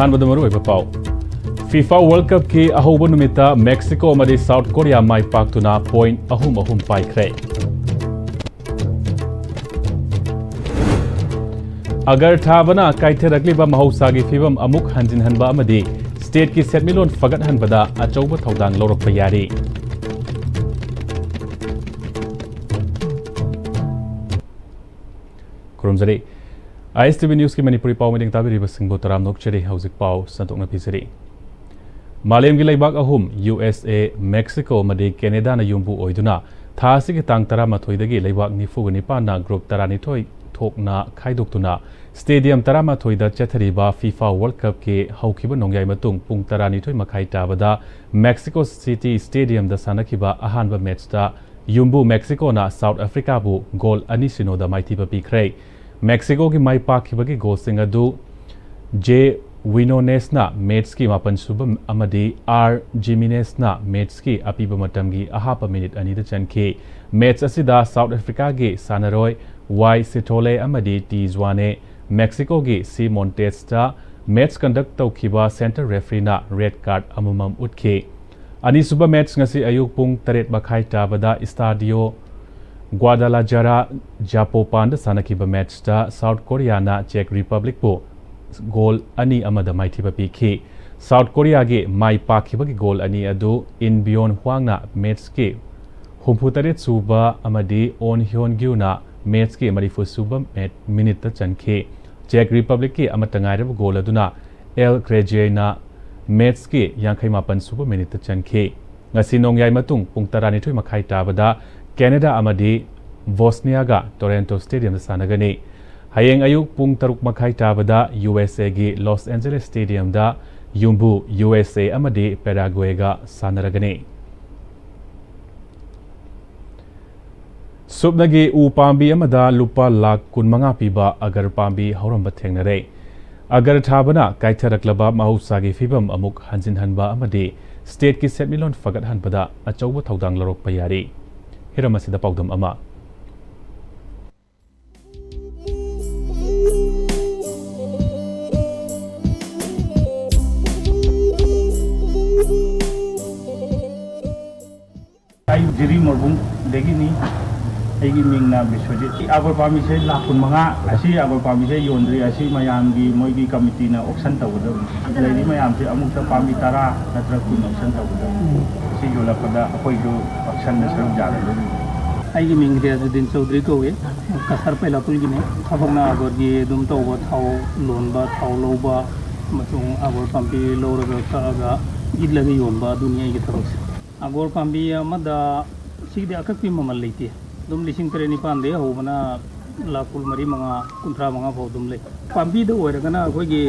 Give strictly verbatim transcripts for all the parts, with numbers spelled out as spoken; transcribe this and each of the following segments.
ꯑꯍꯥꯟꯕꯗ ꯃꯔꯨꯑꯣꯏꯕ ꯄꯥꯎ꯫ FIFA World Cupꯀꯤ ꯑꯍꯧꯕ ꯅꯨꯃꯤꯠꯇ Mexico ꯑꯃꯗꯤ South Korea ꯃꯥꯏ ꯄꯥꯛꯇꯨꯅ ꯄꯣꯏꯟꯠ ꯑꯍꯨꯝ ꯑꯍꯨꯝ ꯄꯥꯏꯈ꯭ꯔꯦ꯫ ꯑꯒꯔ ꯊꯥꯕꯅ ꯀꯥꯏꯊꯔꯛꯂꯤꯕ ꯃꯍꯧꯁꯥꯒꯤ ꯐꯤꯕꯝ ꯑꯃꯨꯛ ꯍꯟꯖꯤꯟꯍꯟꯕ ꯑꯃꯗꯤ ꯁ꯭ꯇꯦꯠꯀꯤ ꯁꯦꯟꯃꯤꯠꯂꯣꯟ ꯐꯒꯠꯍꯟꯕꯗ ꯑꯆꯧꯕ ꯊꯧꯗꯥꯡ ꯂꯧꯔꯛꯄ ꯌꯥꯔꯤ꯫ ꯈꯨꯔꯨꯝꯖꯔꯤ꯫ ISTV Newsꯀꯤ ꯃꯅꯤꯄꯨꯔꯤ ꯄꯥꯎ ꯃꯤꯠꯌꯦꯡ ꯇꯥꯕꯤꯔꯤꯕꯁꯤꯡꯕꯨ ꯇꯔꯥꯝꯅ ꯑꯣꯛꯆꯔꯤ꯫ ꯍꯧꯖꯤꯛ ꯄꯥꯎ ꯁꯟꯗꯣꯛꯅ ꯄꯤꯖꯔꯤ꯫ ꯃꯥꯂꯦꯝꯒꯤ ꯂꯩꯕꯥꯛ ꯑꯍꯨꯝ, USA, Mexico ꯑꯃꯗꯤ Canadaꯅ ꯌꯨꯝꯕꯨ ꯑꯣꯏꯗꯨꯅ ꯊꯥ ꯑꯁꯤꯒꯤ ꯇꯥꯡ ꯇꯔꯥꯃꯥꯊꯣꯏꯗꯒꯤ ꯂꯩꯕꯥꯛ ꯅꯤꯐꯨꯒ ꯅꯤꯄꯥꯟꯅ group ꯇꯔꯥꯅꯤꯊꯣꯏ ꯊꯣꯛꯅ ꯈꯥꯏꯗꯣꯛꯇꯨꯅ stadium ꯇꯔꯥꯃꯥꯊꯣꯏꯗ ꯆꯠꯊꯔꯤꯕ FIFA World Cupꯀꯤ ꯍꯧꯈꯤꯕ ꯅꯣꯡꯌꯥꯏ ꯃꯇꯨꯡ ꯄꯨꯡ ꯇꯔꯥꯅꯤꯊꯣꯏ ꯃꯈꯥꯏ ꯇꯥꯕꯗ Mexico City Stadiumꯗ ꯁꯥꯟꯅꯈꯤꯕ ꯑꯍꯥꯟꯕ matchꯇ ꯌꯨꯝꯕꯨ Mexicoꯅ South Africaꯕꯨ ꯒꯣꯜ ꯑꯅꯤ ꯁꯤꯅꯣꯗ ꯃꯥꯏꯊꯤꯕ ꯄꯤꯈ꯭ꯔꯦ꯫ Mexicoꯒꯤ ꯃꯥꯏ ꯄꯥꯛꯈꯤꯕꯒꯤ ꯒꯣꯜꯁꯤꯡ ꯑꯗꯨ Jay Quinonesꯅ matchꯀꯤ ꯃꯥꯄꯟ ꯁꯨꯕ ꯑꯃꯗꯤ R Jimenezꯅ matchꯀꯤ ꯑꯄꯤꯕ ꯃꯇꯝꯒꯤ ꯑꯍꯥꯞꯄ ꯃꯤꯅꯤꯠ ꯑꯅꯤꯗ ꯆꯟꯈꯤ꯫ Match ꯑꯁꯤꯗ South Africaꯒꯤ ꯁꯥꯟꯅꯔꯣꯏ Y Sithole ꯑꯃꯗꯤ T Zwane, Mexicoꯒꯤ C Montezꯇ match conduct ꯇꯧꯈꯤꯕ center refereeꯅ red card ꯑꯃꯃꯝ ꯎꯠꯈꯤ꯫ ꯑꯅꯤꯁꯨꯕ match ꯉꯁꯤ ꯑꯌꯨꯛ ꯄꯨꯡ ꯇꯔꯦꯠ ꯃꯈꯥꯏ ꯇꯥꯕꯗ Estadio Guadalajara Zapopanꯗ ꯁꯥꯟꯅꯈꯤꯕ matchꯇ South Koreaꯅ Czech Republicꯄꯨ ꯒꯣꯜ ꯑꯅꯤ ꯑꯃꯗ ꯃꯥꯏꯊꯤꯕ ꯄꯤꯈꯤ꯫ South Koreaꯒꯤ ꯃꯥꯏ ꯄꯥꯛꯈꯤꯕꯒꯤ ꯒꯣꯜ ꯑꯅꯤ ꯑꯗꯨ In Byung Hwangꯅ matchꯀꯤ ꯍꯨꯝꯐꯨꯇꯔꯦꯠ ꯁꯨꯕ ꯑꯃꯗꯤ On Hyun Gyuꯅ matchꯀꯤ ꯃꯔꯤꯐꯨ ꯁꯨꯕ ꯃꯦ-, ꯃꯤꯅꯤꯠꯇ ꯆꯟꯈꯤ꯫ Czech Republicꯀꯤ ꯑꯃꯠꯇ ꯉꯥꯏꯔꯕ ꯒꯣꯜ ꯑꯗꯨꯅ El Krejcina matchꯀꯤ ꯌꯥꯡꯈꯩ ꯃꯥꯄꯟ ꯁꯨꯕ ꯃꯤꯅꯤꯠꯇ ꯆꯟꯈꯤ꯫ ꯉꯁꯤ ꯅꯣꯡꯌꯥꯏ ꯃꯇꯨꯡ ꯄꯨꯡ ꯇꯔꯥꯅꯤꯊꯣꯏ ꯃꯈꯥꯏ ꯇꯥꯕꯗ Canada ꯑꯃꯗꯤ Bosniaꯒ Toronto Stadiumꯗ ꯁꯥꯟꯅꯒꯅꯤ꯫ ꯍꯌꯦꯡ ꯑꯌꯨꯛ ꯄꯨꯡ ꯇꯔꯨꯛ ꯃꯈꯥꯏ ꯇꯥꯕꯗ USAꯒꯤ Los Angeles Stadiumꯗ ꯌꯨꯝꯕꯨ USA ꯑꯃꯗꯤ Paraguayꯒ ꯁꯥꯟꯅꯔꯒꯅꯤ꯫ ꯁꯨꯞꯅꯒꯤ ꯎ ꯄꯥꯝꯕꯤ ꯑꯃꯗ ꯂꯨꯄꯥ ꯂꯥꯈ ꯀꯨꯟꯃꯉꯥ ꯄꯤꯕ ꯑꯒꯔ ꯄꯥꯝꯕꯤ ꯍꯧꯔꯝꯕ ꯊꯦꯡꯅꯔꯦ꯫ ꯑꯒꯔ ꯊꯥꯕꯅ ꯀꯥꯏꯊꯔꯛꯂꯕ ꯃꯍꯧꯁꯥꯒꯤ ꯐꯤꯕꯝ ꯑꯃꯨꯛ ꯍꯟꯖꯤꯟꯍꯟꯕ ꯑꯃꯗꯤ stateꯀꯤ ꯁꯦꯟꯃꯤꯠꯂꯣꯟ ꯐꯒꯠꯍꯟꯕꯗ ꯑꯆꯧꯕ ꯊꯧꯗꯥꯡ ꯂꯧꯔꯛꯄ ꯌꯥꯔꯤ꯫ ꯍꯤꯔꯝ ꯑꯁꯤꯗ ꯄꯥꯎꯗꯝ ꯑꯃ꯫ ꯑꯩ ꯖꯤꯔꯤ ꯃꯣꯔꯕꯨꯡꯗꯒꯤꯅꯤ꯫ ꯑꯩꯒꯤ ꯃꯤꯡꯅ ꯕꯤꯁ꯭ꯋꯖꯤꯠ꯫ ꯑꯒꯣꯔ ꯄꯥꯝꯕꯤꯁꯦ ꯂꯥꯈ ꯀꯨꯟ ꯃꯉꯥ꯫ ꯑꯁꯤ ꯑꯒꯣꯔ ꯄꯥꯝꯕꯤꯁꯦ ꯌꯣꯟꯗ꯭ꯔꯤ꯫ ꯑꯁꯤ ꯃꯌꯥꯝꯒꯤ, ꯃꯣꯏꯒꯤ ꯀꯃꯤꯇꯤꯅ ꯑꯣꯛꯁꯟ ꯇꯧꯒꯗꯕꯅꯤ꯫ ꯂꯩꯔꯤ ꯃꯌꯥꯝꯁꯦ ꯑꯃꯨꯛꯇ ꯄꯥꯝꯕꯤ ꯇꯔꯥ ꯅꯠꯇ꯭ꯔꯒ ꯀꯨꯟ ꯑꯣꯛꯁꯟ ꯇꯧꯒꯗꯕꯅꯤ꯫ ꯁꯤ ꯌꯣꯜꯂꯛꯄꯗ ꯑꯩꯈꯣꯏꯁꯨ ꯑꯣꯛꯁꯟꯗ ꯁꯔꯨꯛ ꯌꯥꯒꯗꯕꯅꯤ꯫ ꯑꯩꯒꯤ ꯃꯤꯡ ꯔꯤꯌꯥꯖꯨꯗꯤꯟ ꯆꯧꯗ꯭ꯔꯤ ꯀꯧꯏ꯫ ꯀꯁꯥꯔ ꯄꯩꯂꯥꯄꯨꯜꯒꯤꯅꯦ꯫ ꯊꯕꯛꯅ ꯑꯒꯣꯔꯒꯤ ꯑꯗꯨꯝ ꯇꯧꯕ, ꯊꯥꯎ ꯂꯣꯟꯕ, ꯊꯥꯎ ꯂꯧꯕ, ꯑꯃꯁꯨꯡ ꯑꯒꯣꯔ ꯄꯥꯝꯕꯤ ꯂꯧꯔꯒ ꯀꯛꯑꯒ ꯏꯠꯂꯒ ꯌꯣꯟꯕ, ꯑꯗꯨꯅꯤ ꯑꯩꯒꯤ ꯊꯕꯛꯁꯦ꯫ ꯑꯒꯣꯔ ꯄꯥꯝꯕꯤ ꯑꯃꯗ ꯁꯤꯒꯤꯗꯤ ꯑꯀꯛꯄꯤ ꯃꯃꯜ ꯂꯩꯇꯦ꯫ ꯑꯗꯨꯝ ꯂꯤꯁꯤꯡ ꯇꯔꯦꯠ ꯅꯤꯄꯥꯟꯗꯒꯤ ꯍꯧꯕꯅ ꯂꯥꯈ ꯀꯨꯟꯃꯔꯤ ꯃꯉꯥ, ꯀꯨꯟꯊ꯭ꯔꯥ ꯃꯉꯥ ꯐꯥꯎ ꯑꯗꯨꯝ ꯂꯩ꯫ ꯄꯥꯝꯕꯤꯗ ꯑꯣꯏꯔꯒꯅ ꯑꯩꯈꯣꯏꯒꯤ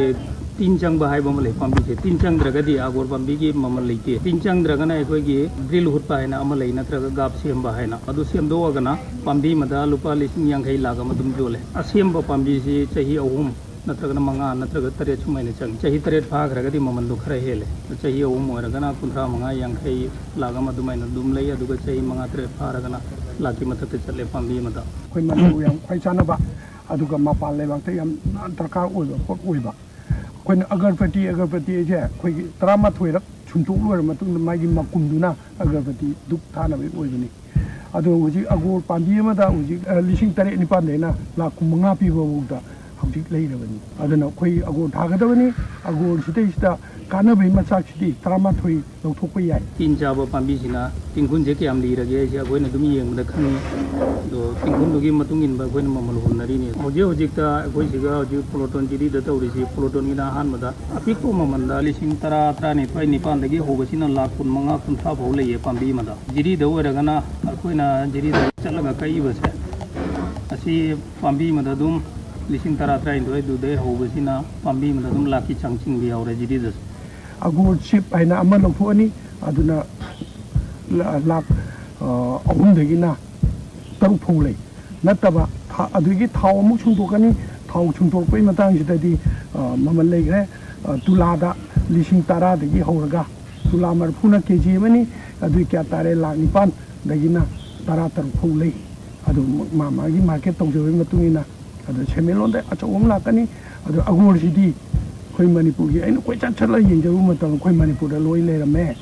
ꯇꯤꯟ ꯆꯪꯕ ꯍꯥꯏꯕ ꯑꯃ ꯂꯩ꯫ ꯄꯥꯝꯕꯤꯁꯦ ꯇꯤꯟ ꯆꯪꯗ꯭ꯔꯒꯗꯤ ꯑꯒꯣꯔ ꯄꯥꯝꯕꯤꯒꯤ ꯃꯃꯜ ꯂꯩꯇꯦ꯫ ꯇꯤꯟ ꯆꯪꯗ꯭ꯔꯒꯅ ꯑꯩꯈꯣꯏꯒꯤ ꯗ꯭ꯔꯤꯜ ꯍꯨꯠꯄ ꯍꯥꯏꯅ ꯑꯃ ꯂꯩ, ꯅꯠꯇ꯭ꯔꯒ ꯒꯥꯞ ꯁꯦꯝꯕ ꯍꯥꯏꯅ꯫ ꯑꯗꯨ ꯁꯦꯝꯗꯣꯛꯑꯒꯅ ꯄꯥꯝꯕꯤ ꯑꯃꯗ ꯂꯨꯄꯥ ꯂꯤꯁꯤꯡ ꯌꯥꯡꯈꯩ ꯂꯥꯈ ꯑꯃ ꯑꯗꯨꯝ ꯌꯣꯜꯂꯦ꯫ ꯑꯁꯦꯝꯕ ꯄꯥꯝꯕꯤꯁꯤ ꯆꯍꯤ ꯑꯍꯨꯝ ꯅꯠꯇ꯭ꯔꯒꯅ ꯃꯉꯥ ꯅꯠꯇ꯭ꯔꯒ ꯇꯔꯦꯠ ꯁꯨꯃꯥꯏꯅ ꯆꯪꯉꯤ꯫ ꯆꯍꯤ ꯇꯔꯦꯠ ꯐꯥꯈ꯭ꯔꯒꯗꯤ ꯃꯃꯟꯗꯣ ꯈꯔ ꯍꯦꯜꯂꯦ꯫ ꯆꯍꯤ ꯑꯍꯨꯝ ꯑꯣꯏꯔꯒꯅ ꯀꯨꯟꯊ꯭ꯔꯥ ꯃꯉꯥ, ꯌꯥꯡꯈꯩ ꯂꯥꯈ ꯑꯃ ꯑꯗꯨꯃꯥꯏꯅ ꯑꯗꯨꯝ ꯂꯩ꯫ ꯑꯗꯨꯒ ꯆꯍꯤ ꯃꯉꯥ ꯇꯔꯦꯠ ꯐꯥꯔꯒꯅ ꯂꯥꯈꯀꯤ ꯃꯊꯛꯇ ꯆꯠꯂꯦ ꯄꯥꯝꯕꯤ ꯑꯃꯗ꯫ ꯑꯩꯈꯣꯏ ꯃꯅꯤꯄꯨꯔ ꯌꯥꯝ ꯈ꯭ꯋꯥꯏ ꯆꯥꯟꯅꯕ, ꯑꯗꯨꯒ ꯃꯄꯥꯟ ꯂꯩꯕꯥꯛꯇ ꯌꯥꯝ ꯗꯔꯀꯥꯔ ꯑꯣꯏꯕ ꯄꯣꯠ ꯑꯣꯏꯕ꯫ ꯑꯩꯈꯣꯏꯅ ꯑꯒꯔꯕꯇꯤ, ꯑꯒꯔꯕꯇꯤ ꯍꯥꯏꯁꯦ ꯑꯩꯈꯣꯏꯒꯤ ꯇꯔꯥꯃꯥꯊꯣꯏꯔꯛ ꯁꯨꯝꯇꯣꯛ ꯂꯣꯏꯔ ꯃꯇꯨꯡꯗ ꯃꯥꯒꯤ ꯃꯀꯨꯝꯗꯨꯅ ꯑꯒꯔꯕꯇꯤ ꯙꯨꯞ ꯊꯥꯅꯕꯒꯤ ꯑꯣꯏꯕꯅꯤ꯫ ꯑꯗꯣ ꯍꯧꯖꯤꯛ ꯑꯒꯣꯔ ꯄꯥꯝꯕꯤ ꯑꯃꯗ ꯍꯧꯖꯤꯛ, ꯑ, ꯂꯤꯁꯤꯡ ꯇꯔꯦꯠ ꯅꯤꯄꯥꯟꯗꯩꯅ ꯂꯥꯈ ꯀꯨꯟ ꯃꯉꯥ ꯄꯤꯕ ꯐꯥꯎꯗ ꯍꯧꯖꯤꯛ ꯂꯩꯔꯕꯅꯤ꯫ ꯑꯗꯨꯅ ꯑꯩꯈꯣꯏ ꯑꯒꯣꯔ ꯊꯥꯒꯗꯕꯅꯤ꯫ ꯑꯒꯣꯔꯁꯤꯗꯩꯁꯤꯗ ꯀꯥꯟꯅꯕꯒꯤ ꯃꯆꯥꯛꯁꯤꯗꯤ ꯇꯔꯥꯃꯥꯊꯣꯏ ꯂꯧꯊꯣꯛꯄ ꯌꯥꯏ꯫ ꯇꯤꯟ ꯆꯥꯕ ꯄꯥꯝꯕꯤꯁꯤꯅ ꯇꯤꯡꯈꯨꯜꯁꯦ ꯀꯌꯥꯝ ꯂꯤꯔꯒꯦ ꯍꯥꯏꯁꯦ ꯑꯩꯈꯣꯏꯅ ꯑꯗꯨꯝ ꯌꯦꯡꯕꯗ ꯈꯪꯉꯤ꯫ ꯑꯗꯣ ꯇꯤꯡꯈꯨꯜꯗꯨꯒꯤ ꯃꯇꯨꯡ ꯏꯟꯕ ꯑꯩꯈꯣꯏꯅ ꯃꯃꯜ ꯍꯨꯟꯅꯔꯤꯅꯤ꯫ ꯍꯧꯖꯤꯛ ꯍꯧꯖꯤꯛꯇ ꯑꯩꯈꯣꯏ ꯁꯤꯒ ꯍꯧꯖꯤꯛ ꯄꯣꯂꯣꯇꯣꯟ ꯖꯤꯔꯤꯗ ꯇꯧꯔꯤꯁꯤ, ꯄꯣꯂꯣꯇꯣꯟꯒꯤꯅ ꯑꯍꯥꯟꯕꯗ ꯑꯄꯤꯛꯄ ꯃꯃꯜꯗ ꯂꯤꯁꯤꯡ ꯇꯔꯥ, ꯇꯔꯥꯅꯤꯊꯣꯏ, ꯅꯤꯄꯥꯟꯗꯒꯤ ꯍꯧꯕꯁꯤꯅ ꯂꯥꯈ ꯀꯨꯟ ꯃꯉꯥ, ꯀꯨꯟꯊ꯭ꯔꯥ ꯐꯥꯎ ꯂꯩꯌꯦ ꯄꯥꯝꯕꯤ ꯑꯃꯗ꯫ ꯖꯤꯔꯤꯗ ꯑꯣꯏꯔꯒꯅ ꯑꯩꯈꯣꯏꯅ ꯖꯤꯔꯤꯗ ꯆꯠꯂꯒ ꯀꯛꯏꯕꯁꯦ, ꯑꯁꯤ ꯄꯥꯝꯕꯤ ꯑꯃꯗ ꯑꯗꯨꯝ ꯂꯤꯁꯤꯡ ꯇꯔꯥ, ꯇꯔꯥꯅꯤꯊꯣꯏꯗꯨꯗꯩ ꯍꯧꯕꯁꯤꯅ ꯄꯥꯝꯕꯤ ꯑꯃꯗ ꯑꯗꯨꯝ ꯂꯥꯈꯀꯤ ꯆꯥꯡ ꯆꯤꯡꯕ ꯌꯥꯎꯔꯦ ꯖꯤꯔꯤꯗꯁꯨ꯫ ꯑꯒꯣꯔ ꯁꯤꯞ ꯍꯥꯏꯅ ꯑꯃ ꯂꯧꯊꯣꯛꯑꯅꯤ, ꯑꯗꯨꯅ ꯂ-, ꯂꯥꯈ, ꯑ, ꯑꯍꯨꯝꯗꯒꯤꯅ ꯇꯔꯨꯛ ꯐꯥꯎ ꯂꯩ꯫ ꯅꯠꯇꯕ ꯊꯥ-, ꯑꯗꯨꯒꯤ ꯊꯥꯎ ꯑꯃꯨꯛ ꯁꯨꯡꯗꯣꯛꯀꯅꯤ꯫ ꯊꯥꯎ ꯁꯨꯡꯗꯣꯛꯄꯒꯤ ꯃꯇꯥꯡꯁꯤꯗꯗꯤ, ꯑ, ꯃꯃꯜ ꯂꯩꯈ꯭ꯔꯦ꯫ ꯑ, ꯇꯨꯂꯥꯗ ꯂꯤꯁꯤꯡ ꯇꯔꯥꯗꯒꯤ ꯍꯧꯔꯒ ꯇꯨꯂꯥ ꯃꯔꯤꯐꯨꯅ ꯀꯦ ꯖꯤ ꯑꯃꯅꯤ꯫ ꯑꯗꯨꯒꯤ ꯀꯌꯥ ꯇꯥꯔꯦ? ꯂꯥꯈ ꯅꯤꯄꯥꯟꯗꯒꯤꯅ ꯇꯔꯥ ꯇꯔꯨꯛ ꯐꯥꯎ ꯂꯩ꯫ ꯑꯗꯨ ꯃꯥ ꯃꯥꯒꯤ ꯃꯥꯔꯀꯦꯠ ꯇꯧꯖꯕꯒꯤ ꯃꯇꯨꯡ ꯏꯟꯅ꯫ ꯑꯗꯣ ꯁꯦꯟꯃꯤꯠꯂꯣꯟꯗ ꯑꯆꯧꯕ ꯑꯃ ꯂꯥꯛꯀꯅꯤ꯫ ꯑꯗꯣ ꯑꯒꯣꯔꯁꯤꯗꯤ ꯑꯩꯈꯣꯏ ꯃꯅꯤꯄꯨꯔꯒꯤ, ꯑꯩꯅ ꯀꯣꯏꯆꯠ ꯆꯠꯂꯒ ꯌꯦꯡꯖꯔꯨꯕ ꯃꯇꯝꯗ ꯑꯩꯈꯣꯏ ꯃꯅꯤꯄꯨꯔꯗ ꯂꯣꯏ ꯂꯩꯔꯝꯃꯦ꯫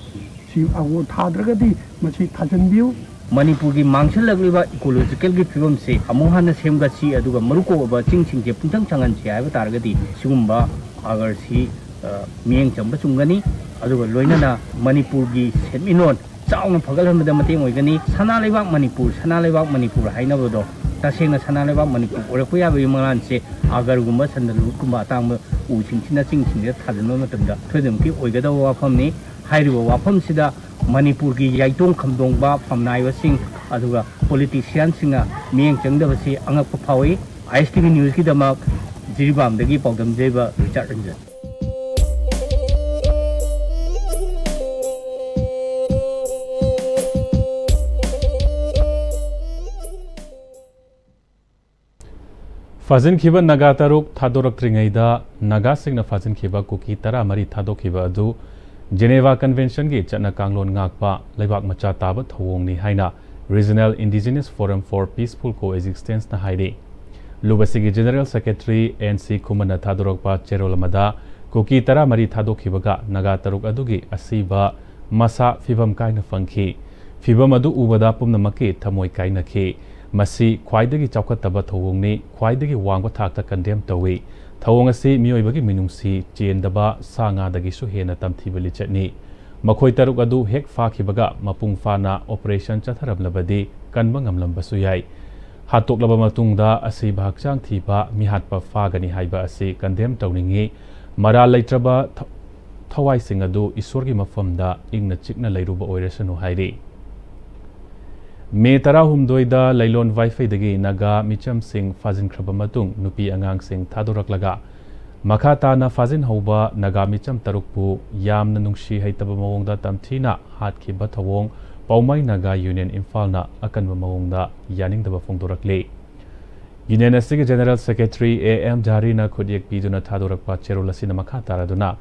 ꯁꯤ ꯑꯒꯣ ꯊꯥꯗ꯭ꯔꯒꯗꯤ ꯃꯁꯤ ꯊꯥꯖꯤꯟꯕꯤꯌꯨ꯫ ꯃꯅꯤꯄꯨꯔꯒꯤ ꯃꯥꯡꯁꯤꯜꯂꯛꯂꯤꯕ ꯏꯀꯣꯂꯣꯖꯤꯀꯦꯜꯒꯤ ꯐꯤꯕꯝꯁꯤ ꯑꯃꯨꯛ ꯍꯟꯅ ꯁꯦꯝꯒꯠꯁꯤ, ꯑꯗꯨꯒ ꯃꯔꯨ ꯀꯣꯛꯂꯕ ꯆꯤꯡꯁꯤꯡꯁꯦ ꯄꯨꯡꯁꯪ ꯁꯪꯍꯟꯁꯤ ꯍꯥꯏꯕ ꯇꯥꯔꯒꯗꯤ, ꯁꯤꯒꯨꯝꯕ ꯑꯒꯔꯁꯤ, ꯑ, ꯃꯤꯠꯌꯦꯡ ꯆꯪꯕ ꯆꯨꯝꯒꯅꯤ꯫ ꯑꯗꯨꯒ ꯂꯣꯏꯅꯅ ꯃꯅꯤꯄꯨꯔꯒꯤ ꯁꯦꯟꯃꯤꯠꯂꯣꯟ ꯆꯥꯎꯅ ꯐꯒꯠꯍꯟꯕꯗ ꯃꯇꯦꯡ ꯑꯣꯏꯒꯅꯤ꯫ ꯁꯅꯥ ꯂꯩꯕꯥꯛ ꯃꯅꯤꯄꯨꯔ, ꯁꯅꯥ ꯂꯩꯕꯥꯛ ꯃꯅꯤꯄꯨꯔ ꯍꯥꯏꯅꯕꯗꯣ, ꯇꯁꯦꯡꯅ ꯁꯅꯥ ꯂꯩꯕꯥꯛ ꯃꯅꯤꯄꯨꯔ ꯑꯣꯏꯔꯛꯄ ꯌꯥꯕꯒꯤ ꯃꯉꯥꯜꯁꯦ ꯑꯒꯔꯒꯨꯝꯕ, ꯁꯟꯗꯂꯋꯨꯗꯀꯨꯝꯕ ꯑꯇꯥꯡꯕ ꯎꯁꯤꯡꯁꯤꯅ, ꯆꯤꯡꯁꯤꯡꯗ ꯊꯥꯖꯤꯟꯕ ꯃꯇꯝꯗ ꯁꯣꯏꯗꯅꯃꯛꯀꯤ ꯑꯣꯏꯒꯗꯕ ꯋꯥꯐꯝꯅꯤ꯫ ꯍꯥꯏꯔꯤꯕ ꯋꯥꯐꯝꯁꯤꯗ ꯃꯅꯤꯄꯨꯔꯒꯤ ꯌꯥꯏꯇꯣꯡ ꯈꯝꯗꯣꯡꯕ ꯐꯝꯅꯥꯏꯕꯁꯤꯡ ꯑꯗꯨꯒ ꯄꯣꯂꯤꯇꯤꯁꯤꯌꯥꯟꯁꯤꯡꯅ ꯃꯤꯠꯌꯦꯡ ꯆꯪꯗꯕꯁꯤ ꯑꯉꯛꯄ ꯐꯥꯎꯏ꯫ ꯑꯥꯏ ꯑꯦꯁ ꯇꯤ ꯚꯤ ꯅ꯭ꯌꯨꯁꯀꯤꯗꯃꯛ ꯖꯤꯔꯤꯕꯥꯝꯗꯒꯤ ꯄꯥꯎꯗꯝꯖꯩꯕ ꯔꯤꯆꯥꯔꯗ ꯔꯟꯖꯟ꯫ ꯐꯥꯖꯤꯟꯈꯤꯕ ꯅꯥꯒꯥ ꯇꯔꯨꯛ ꯊꯥꯗꯣꯔꯛꯇ꯭ꯔꯤꯉꯩꯗ ꯅꯥꯒꯥꯁꯤꯡꯅ ꯐꯥꯖꯤꯟꯈꯤꯕ ꯀꯨꯀꯤ ꯇꯔꯥꯃꯔꯤ ꯊꯥꯗꯣꯛꯈꯤꯕ ꯑꯗꯨ ꯖꯦꯅꯦꯚꯥ ꯀꯟꯚꯦꯟꯁꯟꯒꯤ ꯆꯠꯅ ꯀꯥꯡꯂꯣꯟ ꯉꯥꯛꯄ ꯂꯩꯕꯥꯛ ꯃꯆꯥ ꯇꯥꯕ ꯊꯧꯑꯣꯡꯅꯤ ꯍꯥꯏꯅ Regional Indigenous Forum for Peaceful Coexistence ꯅ ꯍꯥꯏꯔꯤ꯫ ꯂꯨꯞ ꯑꯁꯤꯒꯤ ꯖꯦꯅꯔꯦꯜ ꯁꯦꯀ꯭ꯔꯦꯇꯔꯤ ꯑꯦꯟ ꯁꯤ ꯈꯨꯃꯟꯅ ꯊꯥꯗꯣꯔꯛꯄ ꯆꯦꯔꯣꯜ ꯑꯃꯗ ꯀꯨꯀꯤ ꯇꯔꯥꯃꯔꯤ ꯊꯥꯗꯣꯛꯈꯤꯕꯒ ꯅꯥꯒꯥ ꯇꯔꯨꯛ ꯑꯗꯨꯒꯤ ꯑꯁꯤꯕ ꯃꯁꯥ ꯐꯤꯕꯝ ꯀꯥꯏꯅ ꯐꯪꯈꯤ꯫ ꯐꯤꯕꯝ ꯑꯗꯨ ꯎꯕꯗ ꯄꯨꯝꯅꯃꯛꯀꯤ ꯊꯃꯣꯏ ꯀꯥꯏꯅꯈꯤ꯫ ꯃꯁꯤ ꯈ꯭ꯋꯥꯏꯗꯒꯤ ꯆꯥꯎꯈꯠꯇꯕ ꯊꯧꯑꯣꯡꯅꯤ, ꯈ꯭ꯋꯥꯏꯗꯒꯤ ꯋꯥꯡꯕ ꯊꯥꯛꯇ ꯀꯟꯗꯦꯝ ꯇꯧꯏ꯫ ꯊꯧꯑꯣꯡ ꯑꯁꯤ ꯃꯤꯑꯣꯏꯕꯒꯤ ꯃꯤꯅꯨꯡꯁꯤ ꯆꯦꯟꯗꯕ ꯁꯥ ꯉꯥꯗꯒꯤꯁꯨ ꯍꯦꯟꯅ ꯇꯝꯊꯤꯕ ꯂꯤꯆꯠꯅꯤ꯫ ꯃꯈꯣꯏ ꯇꯔꯨꯛ ꯑꯗꯨ ꯍꯦꯛ ꯐꯥꯈꯤꯕꯒ ꯃꯄꯨꯡ ꯐꯥꯅ ꯑꯣꯄꯔꯦꯁꯟ ꯆꯠꯊꯔꯝꯂꯕꯗꯤ ꯀꯟꯕ ꯉꯝꯂꯝꯕꯁꯨ ꯌꯥꯏ꯫ ꯍꯥꯠꯇꯣꯛꯂꯕ ꯃꯇꯨꯡꯗ ꯑꯁꯤꯕ ꯍꯛꯆꯥꯡ ꯊꯤꯕ ꯃꯤꯍꯥꯠꯄ ꯐꯥꯒꯅꯤ ꯍꯥꯏꯕ ꯑꯁꯤ ꯀꯟꯗꯦꯝ ꯇꯧꯅꯤꯡꯏ꯫ ꯃꯔꯥꯜ ꯂꯩꯇ꯭ꯔꯕ ꯊ-, ꯊꯋꯥꯏꯁꯤꯡ ꯑꯗꯨ ꯏꯁꯣꯔꯒꯤ ꯃꯐꯝꯗ ꯏꯪꯅ ꯆꯤꯛꯅ ꯂꯩꯔꯨꯕ ꯑꯣꯏꯔꯁꯅꯨ ꯍꯥꯏꯔꯤ꯫ ꯃꯦ ꯇꯔꯥꯍꯨꯝꯗꯣꯏꯗ ꯂꯩꯂꯣꯟ ꯋꯥꯏꯐꯩꯗꯒꯤ ꯅꯥꯒꯥ ꯃꯤꯆꯝꯁꯤꯡ ꯐꯥꯖꯤꯟꯈ꯭ꯔꯕ ꯃꯇꯨꯡ ꯅꯨꯄꯤ ꯑꯉꯥꯡꯁꯤꯡ ꯊꯥꯗꯣꯔꯛꯂꯒ ꯃꯈꯥ ꯇꯥꯅ ꯐꯥꯖꯤꯟꯍꯧꯕ ꯅꯥꯒꯥ ꯃꯤꯆꯝ ꯇꯔꯨꯛꯄꯨ ꯌꯥꯝꯅ ꯅꯨꯡꯁꯤ ꯍꯩꯇꯕ ꯃꯑꯣꯡꯗ ꯇꯝꯊꯤꯅ ꯍꯥꯠꯈꯤꯕ ꯊꯧꯑꯣꯡ ꯄꯥꯎꯃꯥꯏ ꯅꯥꯒꯥ ꯌꯨꯅꯤꯌꯟ ꯏꯝꯐꯥꯜꯅ ꯑꯀꯟꯕ ꯃꯑꯣꯡꯗ ꯌꯥꯅꯤꯡꯗꯕ ꯐꯣꯡꯗꯣꯔꯛꯂꯤ꯫ ꯌꯨꯅꯤꯌꯟ ꯑꯁꯤꯒꯤ ꯖꯦꯅꯔꯦꯜ ꯁꯦꯀ꯭ꯔꯦꯇꯔꯤ ꯑꯦ ꯑꯦꯝ ꯖꯥꯔꯤꯅ ꯈꯨꯠꯌꯦꯛ ꯄꯤꯗꯨꯅ ꯊꯥꯗꯣꯔꯛꯄ ꯆꯦꯔꯣꯜ ꯑꯁꯤꯅ ꯃꯈꯥ ꯇꯥꯔꯗꯨꯅ,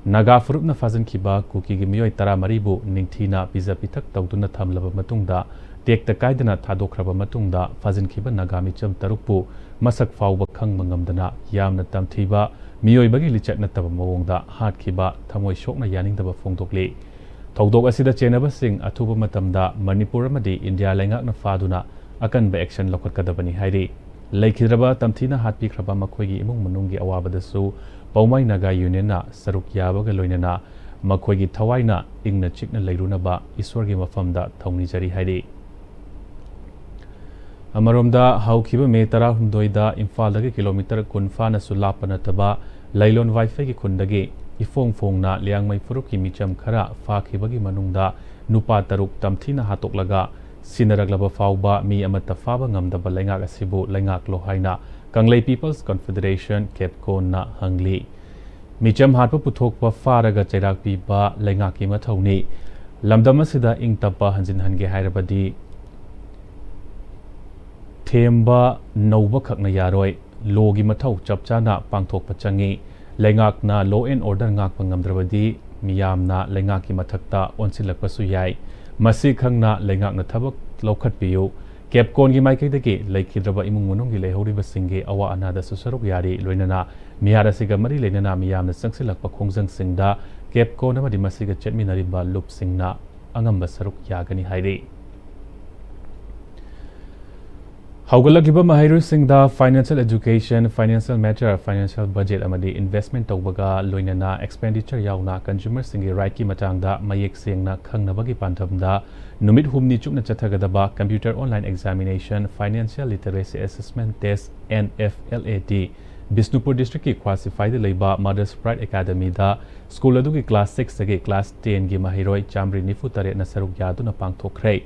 ꯅꯥꯒꯥ ꯐꯨꯔꯨꯞꯅ ꯐꯥꯖꯤꯟꯈꯤꯕ ꯀꯨꯀꯤꯒꯤ ꯃꯤꯑꯣꯏ ꯇꯔꯥꯃꯔꯤꯕꯨ ꯅꯤꯡꯊꯤꯅ ꯄꯤꯖ ꯄꯤꯊꯛ ꯇꯧꯗꯨꯅ ꯊꯝꯂꯕ ꯃꯇꯨꯡꯗ, ꯇꯦꯛꯇ ꯀꯥꯏꯗꯅ ꯊꯥꯗꯣꯛꯈ꯭ꯔꯕ ꯃꯇꯨꯡꯗ, ꯐꯥꯖꯤꯟꯈꯤꯕ ꯅꯥꯒꯥ ꯃꯤꯆꯝ ꯇꯔꯨꯛꯄꯨ ꯃꯁꯛ ꯐꯥꯎꯕ ꯈꯪꯕ ꯉꯝꯗꯅ ꯌꯥꯝꯅ ꯇꯝꯊꯤꯕ, ꯃꯤꯑꯣꯏꯕꯒꯤ ꯂꯤꯆꯠ ꯅꯠꯇꯕ ꯃꯑꯣꯡꯗ ꯍꯥꯠꯈꯤꯕ ꯊꯃꯣꯏ ꯁꯣꯛꯅ ꯌꯥꯅꯤꯡꯗꯕ ꯐꯣꯡꯗꯣꯛꯂꯤ꯫ ꯊꯧꯗꯣꯛ ꯑꯁꯤꯗ ꯆꯦꯟꯅꯕꯁꯤꯡ ꯑꯊꯨꯕ ꯃꯇꯝꯗ ꯃꯅꯤꯄꯨꯔ ꯑꯃꯗꯤ ꯏꯟꯗꯤꯌꯥ ꯂꯩꯉꯥꯛꯅ ꯐꯥꯗꯨꯅ ꯑꯀꯟꯕ action ꯂꯧꯈꯠꯀꯗꯕꯅꯤ ꯍꯥꯏꯔꯤ꯫ ꯂꯩꯈꯤꯗ꯭ꯔꯕ ꯇꯝꯊꯤꯅ ꯍꯥꯠꯄꯤꯈ꯭ꯔꯕ ꯃꯈꯣꯏꯒꯤ ꯏꯃꯨꯡ ꯃꯅꯨꯡꯒꯤ ꯑꯋꯥꯕꯗꯁꯨ ꯄꯧꯃꯥꯏ ꯅꯥꯒꯥ ꯌꯨꯅꯤꯌꯟꯅ ꯁꯔꯨꯛ ꯌꯥꯕꯒ ꯂꯣꯏꯅꯅ ꯃꯈꯣꯏꯒꯤ ꯊꯋꯥꯏꯅ ꯏꯪꯅ ꯆꯤꯛꯅ ꯂꯩꯔꯨꯅꯕ ꯏꯁꯣꯔꯒꯤ ꯃꯐꯝꯗ ꯊꯧꯅꯤꯖꯔꯤ ꯍꯥꯏꯔꯤ꯫ ꯑꯃꯔꯣꯝꯗ, ꯍꯧꯈꯤꯕ ꯃꯦ ꯇꯔꯥꯍꯨꯝꯗꯣꯏꯗ ꯏꯝꯐꯥꯜꯗꯒꯤ ꯀꯤꯂꯣꯃꯤꯇꯔ ꯀꯨꯟ ꯐꯥꯅꯁꯨ ꯂꯥꯞꯄ ꯅꯠꯇꯕ ꯂꯩꯂꯣꯟ ꯋꯥꯏꯐꯩꯒꯤ ꯈꯨꯟꯗꯒꯤ ꯏꯐꯣꯡ ꯐꯣꯡꯅ ꯂꯤꯌꯥꯡꯃꯩ ꯐꯨꯔꯨꯞꯀꯤ ꯃꯤꯆꯝ ꯈꯔ ꯐꯥꯈꯤꯕꯒꯤ ꯃꯅꯨꯡꯗ ꯅꯨꯄꯥ ꯇꯔꯨꯛ ꯇꯝꯊꯤꯅ ꯍꯥꯠꯇꯣꯛꯂꯒ ꯁꯤꯟꯅꯔꯛꯂꯕ ꯐꯥꯎꯕ ꯃꯤ ꯑꯃꯠꯇ ꯐꯥꯕ ꯉꯝꯗꯕ ꯂꯩꯉꯥꯛ ꯑꯁꯤꯕꯨ ꯂꯩꯉꯥꯛꯂꯣ ꯍꯥꯏꯅ ꯀꯪꯂꯩ People's Confederation, ꯀꯦꯞꯀꯣꯟꯅ ꯍꯪꯂꯤ꯫ ꯃꯤꯆꯝ ꯍꯥꯠꯄ ꯄꯨꯊꯣꯛꯄ ꯐꯥꯔꯒ ꯆꯩꯔꯥꯛ ꯄꯤꯕ ꯂꯩꯉꯥꯛꯀꯤ ꯃꯊꯧꯅꯤ꯫ ꯂꯝꯗꯝ ꯑꯁꯤꯗ ꯏꯪ ꯇꯞꯄ ꯍꯟꯖꯤꯟꯍꯟꯒꯦ ꯍꯥꯏꯔꯕꯗꯤ ꯊꯦꯝꯕ ꯅꯧꯕꯈꯛꯅ ꯌꯥꯔꯣꯏ꯫ ꯂꯣꯒꯤ ꯃꯊꯧ ꯆꯞ ꯆꯥꯅ ꯄꯥꯡꯊꯣꯛꯄ ꯆꯪꯏ꯫ ꯂꯩꯉꯥꯛꯅ law and order ꯉꯥꯛꯄ ꯉꯝꯗ꯭ꯔꯕꯗꯤ ꯃꯤꯌꯥꯝꯅ ꯂꯩꯉꯥꯛꯀꯤ ꯃꯊꯛꯇ ꯑꯣꯟꯁꯤꯜꯂꯛꯄꯁꯨ ꯌꯥꯏ꯫ ꯃꯁꯤ ꯈꯪꯅ ꯂꯩꯉꯥꯛꯅ ꯊꯕꯛ ꯂꯧꯈꯠꯄꯤꯌꯨ꯫ ꯀꯦꯞꯀꯣꯟꯒꯤ ꯃꯥꯏꯀꯩꯗꯒꯤ ꯂꯩꯈꯤꯗ꯭ꯔꯕ ꯏꯃꯨꯡ ꯃꯅꯨꯡꯒꯤ ꯂꯩꯍꯧꯔꯤꯕꯁꯤꯡꯒꯤ ꯑꯋꯥ ꯑꯅꯥꯗꯁꯨ ꯁꯔꯨꯛ ꯌꯥꯔꯤ, ꯂꯣꯏꯅꯅ ꯃꯤꯍꯥꯠ ꯑꯁꯤꯒ ꯃꯔꯤ ꯂꯩꯅꯅ ꯃꯤꯌꯥꯝꯅ ꯆꯪꯁꯤꯜꯂꯛꯄ ꯈꯣꯡꯖꯪꯁꯤꯡꯗ ꯀꯦꯞꯀꯣꯟ ꯑꯃꯗꯤ ꯃꯁꯤꯒ ꯆꯠꯃꯤꯟꯅꯔꯤꯕ ꯂꯨꯞꯁꯤꯡꯅ ꯑꯉꯝꯕ ꯁꯔꯨꯛ ꯌꯥꯒꯅꯤ ꯍꯥꯏꯔꯤ꯫ ꯍꯧꯒꯠꯂꯛꯂꯤꯕ ꯃꯍꯩꯔꯣꯏꯁꯤꯡꯗ financial education, financial matter, financial budget ꯑꯃꯗꯤ investment ꯇꯧꯕꯒ ꯂꯣꯏꯅꯅ expenditure ꯌꯥꯎꯅ consumerꯁꯤꯡꯒꯤ rightꯀꯤ ꯃꯇꯥꯡꯗ ꯃꯌꯦꯛ ꯁꯦꯡꯅ ꯈꯪꯅꯕꯒꯤ ꯄꯥꯟꯗꯝꯗ ꯅꯨꯃꯤꯠ ꯍꯨꯝꯅꯤ ꯆꯨꯞꯅ ꯆꯠꯊꯒꯗꯕ Computer Online Examination, Financial Literacy Assessment Test, N F L A T, Bishnupur districtꯀꯤ ꯈ꯭ꯋꯥꯁꯤꯐꯥꯏꯗ ꯂꯩꯕ Mother's Pride Academyꯗ school ꯑꯗꯨꯒꯤ class sixꯇꯒꯤ class tenꯒꯤ ꯃꯍꯩꯔꯣꯏ ꯆꯥꯃꯔꯤ ꯅꯤꯐꯨ ꯇꯔꯦꯠꯅ ꯁꯔꯨꯛ ꯌꯥꯗꯨꯅ ꯄꯥꯡꯊꯣꯛꯈ꯭ꯔꯦ꯫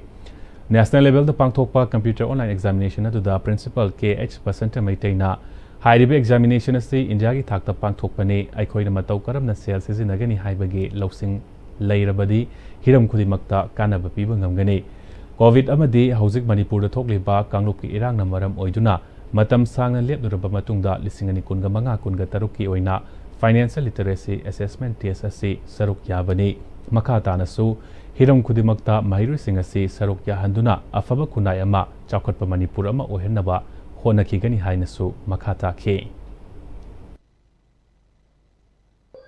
National levelꯗ ꯄꯥꯡꯊꯣꯛꯄ Computer Online Examination ꯑꯗꯨꯗ Principal K H ꯕꯁꯟꯇ ꯃꯩꯇꯩꯅ, "ꯍꯥꯏꯔꯤꯕ examination ꯑꯁꯤ ꯏꯟꯗꯤꯌꯥꯒꯤ ꯊꯥꯛꯇ ꯄꯥꯡꯊꯣꯛꯄꯅꯤ꯫ ꯑꯩꯈꯣꯏꯅ ꯃꯇꯧ ꯀꯔꯝꯅ ꯁꯦꯜ ꯁꯤꯖꯤꯟꯅꯒꯅꯤ ꯍꯥꯏꯕꯒꯤ ꯂꯧꯁꯤꯡ ꯂꯩꯔꯕꯗꯤ ꯍꯤꯔꯝ ꯈꯨꯗꯤꯡꯃꯛꯇ ꯀꯥꯟꯅꯕ ꯄꯤꯕ ꯉꯝꯒꯅꯤ꯫ COVID ꯑꯃꯗꯤ ꯍꯧꯖꯤꯛ ꯃꯅꯤꯄꯨꯔꯗ ꯊꯣꯛꯂꯤꯕ ꯀꯥꯡꯂꯨꯞꯀꯤ ꯏꯔꯥꯡꯅ ꯃꯔꯝ ꯑꯣꯏꯗꯨꯅ ꯃꯇꯝ ꯁꯥꯡꯅ ꯂꯦꯞꯂꯨꯔꯕ ꯃꯇꯨꯡꯗ ꯂꯤꯁꯤꯡ ꯑꯅꯤ ꯀꯨꯟꯒ ꯃꯉꯥ ꯀꯨꯟꯒ ꯇꯔꯨꯛꯀꯤ ꯑꯣꯏꯅ Financial Literacy Assessment Test ꯑꯁꯤ ꯁꯔꯨꯛ ꯌꯥꯕꯅꯤ꯫ ꯃꯈꯥ ꯇꯥꯅꯁꯨ ꯍꯤꯔꯝ ꯈꯨꯗꯤꯡꯃꯛꯇ ꯃꯍꯩꯔꯣꯏꯁꯤꯡ ꯑꯁꯤ ꯁꯔꯨꯛ ꯌꯥꯍꯟꯗꯨꯅ ꯑꯐꯕ ꯈꯨꯟꯅꯥꯏ ꯑꯃ ꯆꯥꯎꯈꯠꯄ ꯃꯅꯤꯄꯨꯔ ꯑꯃ ꯑꯣꯏꯍꯟꯅꯕ ꯍꯣꯠꯅꯈꯤꯒꯅꯤ" ꯍꯥꯏꯅꯁꯨ ꯃꯈꯥ ꯇꯥꯈꯤ꯫